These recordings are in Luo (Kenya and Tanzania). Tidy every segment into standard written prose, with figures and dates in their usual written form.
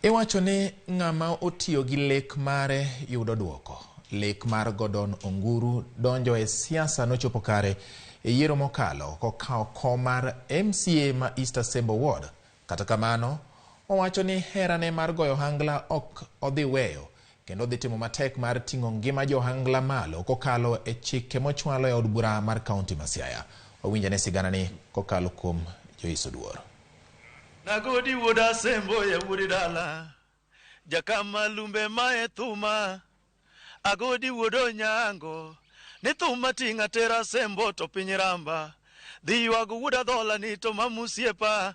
Iwacho ni ng'ama otiyo gi lek mare yudo duoko. Lek mar Gordon Onguru donjo e siasa nochopo kare e yiero mokalo kokawo kom mar MCA ma East Asembo Ward. Kata kamano, owacho ni herane mar goyo ohangla ok odhi weyo kendo odhi timo matek mar ting'o ngima jo ohangla malo kokalo e chike mochwalo e od bura mar kaunti ma Siaya. Wawinjane siganani kokalo kuom Joyce Oduor. Nagodi wuod Asembo yawuod dala, jakama lumbe mae thuma, agodi wuod Onyango, ni thuma ting'a tera Asembo to piny ramba, dhi ywago wuod Adhola ni to mamusiepa,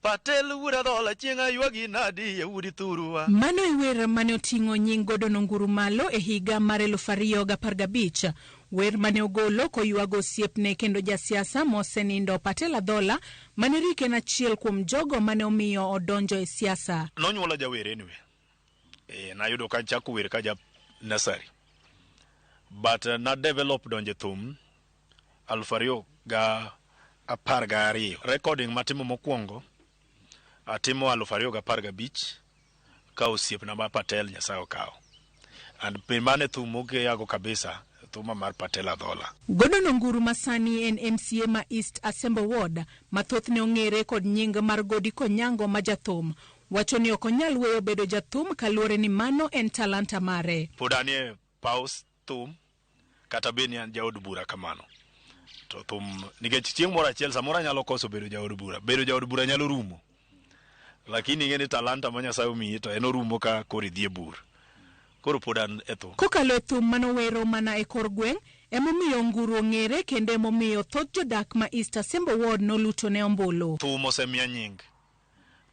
Patel wuod Adhola chieng' aywagi nadi yawuod thurwa. Mano e wer mane oting'o nying Gordon Onguru malo e higa mar 2015. Wer mane ogolo koywago osiepne kendo jasiasa mosenindo Patel Adhola mane rik en achiel kuom jogo mane omiyo odonjo e siasa. Nonyuola jawer anyway. E, nayudo ka chako wer ka ja nursery. But na develop donjo e thum 2012. Recording matimo mokwongo atimo 2015 ka osiepna ma Patel Nyasaye okawo. And be mane thum mokeyago kabisa, thuma mar Patel Adhola. Gordon Onguru ma sani en MCA ma East Asembo Ward, ma thothne ong'ere kod nying mar Godi Konyango ma jathum, wacho ni ok onyal weyo bedo jathum kaluwore ni mano en talanta mare. Pod anie paw thum kata bed ni an jaod bura kamano. To thum nikech chieng' moro achiel samoro anyalo koso bedo jaod bura. Bedo jaod bura nyalo rumo. Lakini ing'e ni talanta ma Nyasaye omiyi to en orumo ka koro idhi e bur. Koro pod an e thum. Kokalo e thum manowero mana e kor gweng', emomiyo Onguru ong'ere kendo emomiyo thoth jodak ma East Asembo Ward nolutone ombulu. Thum osemiya nying.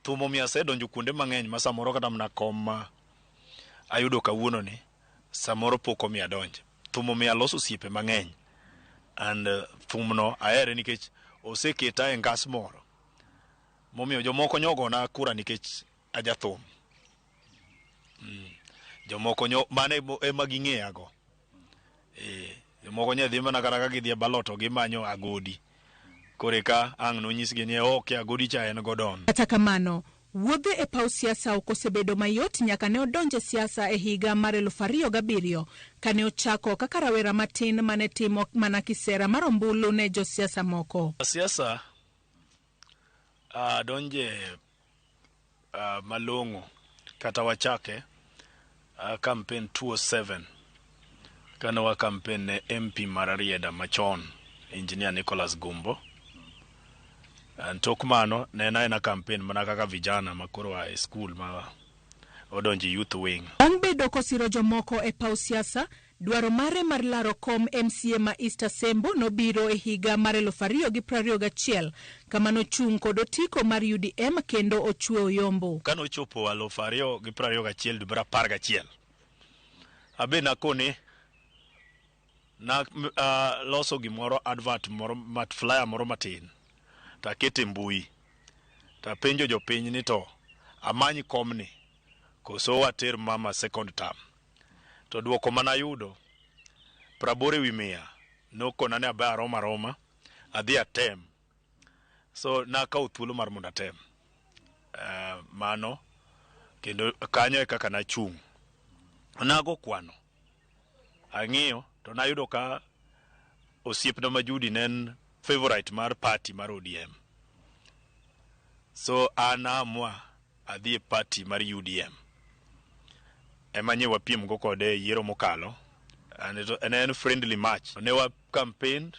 Thum omiyo asedonjo kuonde mang'eny ma samoro kata mana kom ma ayudo kawuono ni samoro pok omiyo adonje. Thum omiyo aloso osiepe mang'eny and thumno ahere nikech oseketa e ngas moro momiyo jomoko nyogona kura nikech ajathum. Jomoko nyo mano ema ging'eyago. Jomoko nye dhi mana kata ka gidhi e ballot to gimanyo agodi. Koro eka ang' nonyisgi ni ok agodi cha en Gordon. Kata kamano, wuodhe e paw siasa ok osebedo mayot nyaka ne odonjo e siasa e higa mar 2007 kane ochako kaka rawera matin mane timo mana kisera mar ombulu ne josiasa moko. Siasa adonje malong'o kata wachake campaign 2007 kane wa campaign ne MP mar Rarieda machon Engineer Nicholas Gumbo. Tok mano ne en aena campaign mana kaka vijana ma koro a e school ma odonjo e youth wing. Bang' bedo kosiro jomoko e paw siasa, dwaro mare mar laro kom MCA ma East Asembo nobiro e higa mar 2021 kama nochung' kod otiko mar UDM kendo ochwe oyombo. Kane ochopo 2021 dwe mar 11, abe nakone na loso gimoro advert moro mat flyer moro matin to akete mbui to apenjo jopiny ni to amany komni koso water mama second term. To duoko manayudo 80% nokona ni abe arom aroma adhi atem. So nakawo thuolo mar mondo atem. Mano kendo kanyo e kaka nachung'. Nago kwano ang'iyo to nayudo ka osiepna ma Judy ne en favorite mar party mar ODM. So an naamua adhi e party mar UDM. Ema nye wapiem go kode e yiero mokalo. And ne en friendly match. Ne wa campaign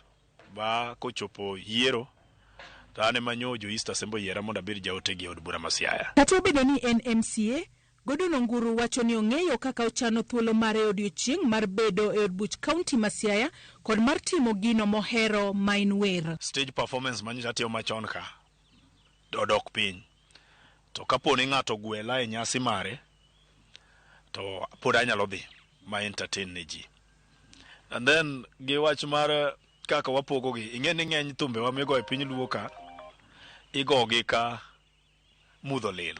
ba kochopo yiero to an ema nyo jo East Asembo yiera mondo abed jaotegi e od bura ma Siaya. Kata obedo ni en MCA, Gordon Onguru wacho ni ong'eyo kaka ochano thuolo mare e odiochieng' mar bedo e od buch kaunti ma Siaya kod mar timo gino mohero ma en wer. Stage performance manyocha atimo machon ka odok piny. To kapo ni ng'ato ogwela e nyasi mare to pod anyalo dhi ma entertain ne ji. And then gi wach mar kaka wapogo gi, ing'e ni ng'eny thumbewa migo e piny Luo ka igogi ka mudho lil.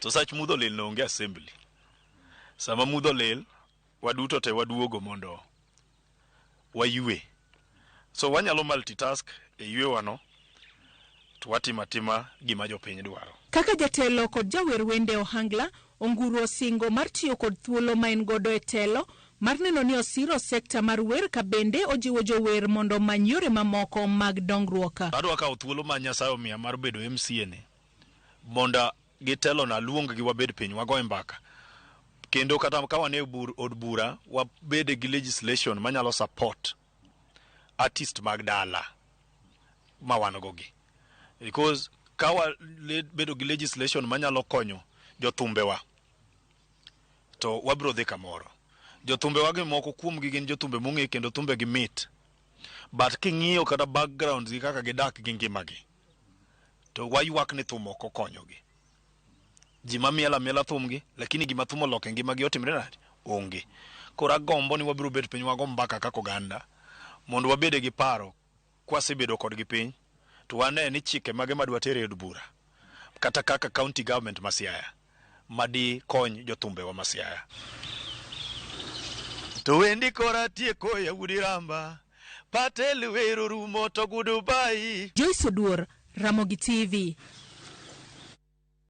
To sach mudho lil no onge assembly. Sama mudho lil, waduto te waduogo mondo wayue. So wanyalo multitask e ywewa no. To watimo atima gima jopiny dwaro. Kaka jatelo kod jawer wende ohangla, Onguru osingo mar tiyo kod thuolo ma en godo e telo mar neno ni osiro sekta mar wer ka bende ojiwo jower mondo omany yore mamoko mag dongruok. Adwa kawo thuolo ma Nyasaye omiya mar bedo MCA ni mondo gitelona aluong gi wabed piny wagoye mbaka. Kendo kata ka wan e od bura wabede gi legislation manyalo support artist mag dala ma wan go gi. Because ka wabedo gi legislation manyalo konyo jothumbewa to wabiro dhi kamoro. Jothumbewa gi moko kuomgi gin jothumbe mong'e kendo thumbe gi mit. But king'iyo kata backgrounds gi kaka gidak gi ngimagi, to waywak ni thum ok okonyogi. Ji mamielo amiela thumgi, lakini gima thum oloko e ngimagi otimre nade? Onge. Koro agombo ni wabiro bet piny wago mbaka kaka oganda mondo wabede gi paro kwasebedo kodgi piny to wane ni chike mage madwa tere e od bura kata kaka county government ma Siaya madi kony jothumbewa ma Siaya. To wendi kora tieko yawudi ramba Patel wero rumo to goodbye. Joyce Oduor, Ramogi TV.